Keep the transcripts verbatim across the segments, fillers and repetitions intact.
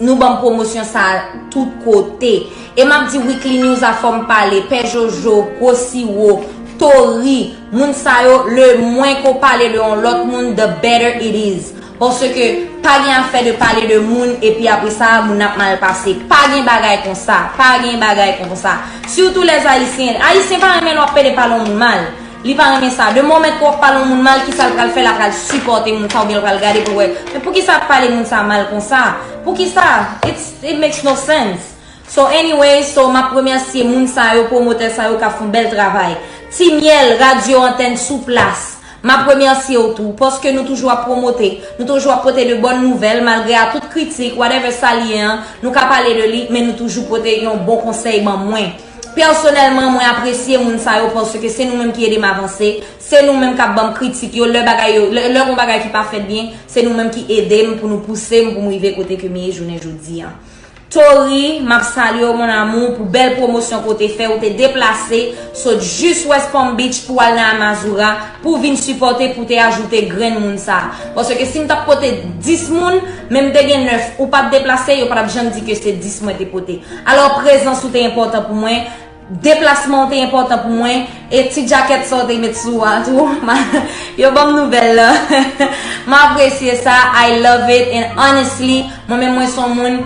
Nou ban m pwomosyon sa a tout kote. E m ap di Weekly News a fò m pale, Pè Jojo, Gwo Siwo, Tori, moun sa yo, le mwen ke w pale de yon lòt moun, the better it is. Paske pa gen afè de pale de moun epi apre sa, moun ap mal pase. Pa gen bagay konsa, pa gen bagay konsa. Surtout les Haïtiens. Ayisyen pa renmen lè w ap pede pale yon moun mal. Li pa renmen sa. De moment ke w ap pale yon moun mal, kisa l pral fè? L pral sipòte moun sa oubyen l pral gade pou l wè. Men poukisa ap pale moun sa mal konsa? Poukisa? It's, it makes no sense. So anyway, so m ap remèsye moun sa yo, pwomotè sa yo k ap fè yon bèl travay. Ti Myèl, radyo antèn sou plas. M ap remèsye w tou, paske nou toujou ap pwomote, nou toujou ap pote de bòn nouvèl, malgre a tout kritik, whatever sa l ye an, nou ka pale de li, men nou toujou pote yon bon konsèy ban mwen. Pèsonèlman, mwen apresye moun sa yo paske se nou menm ki ede m avanse, se nou menm k ap ban m kritik yo, lè bagay yo, lè, lè gon bagay ki pa fèt byen, se nou menm ki ede m pou nou pouse m pou m rive kote ke m ye jounen jodi an. Tori, m ap salye w, mon amour, pou bèl pwomosyon ke w te fè, ou te deplase, sot jis West Palm Beach pou al nan Amazura, pou vin sipòte, pou te ajoute grenn moun sa. Paske si m t ap pote dis moun, men m te gen nèf, ou pa t deplase, yo pa t ap janm di ke se dis mwen te pote. Alò, prezans ou te enpòtan pou mwen, deplasman w te enpòtan pou mwen, e ti djakèt sa w te met sou a tou, ma- yo ban m nouvèl la. M apresye sa, I love it, and honestly, mwen menm mwen se yon moun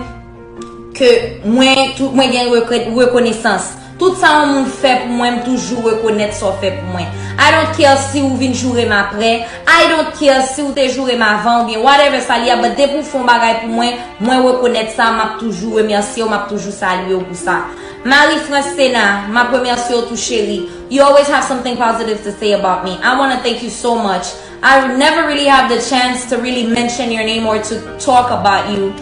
ke mwen, tou, mwen gen reko- rekonesans. Tout sa yon moun fè pou mwen, m toujou rekonèt sa w fè pou mwen. I don't care si ou vin joure m apre. I don't care si ou te joure m avan oubyen whatever sa li a, but depi w fè yon bagay pou mwen, mwen rekonèt sa, m ap toujou remèsye w, m ap toujou salye w pou sa. Marie France Sena, m ap remèsye w tou cheri. You always have something positive to say about me. I wanna thank you so much. I never really have the chance to really mention your name or to talk about you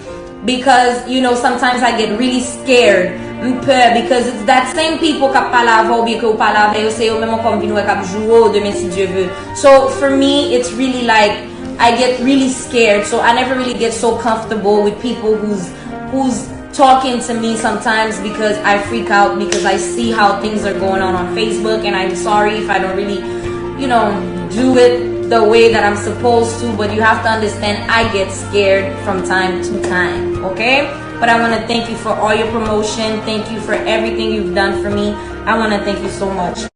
because, you know, sometimes I get really scared. M pè because it's that same people k ap pale avè w oubyen ke w pale avè yo, se yo menm ankò m vin wè k ap joure w demen si Dye ve. So for me, it's really like I get really scared. So I never really get so comfortable with people who's who's talking to me sometimes because I freak out because I see how things are going on on Facebook, and I'm sorry if I don't really, you know, do it the way that I'm supposed to, but you have to understand I get scared from time to time, okay? But I want to thank you for all your promotion. Thank you for everything you've done for me. I want to thank you so much.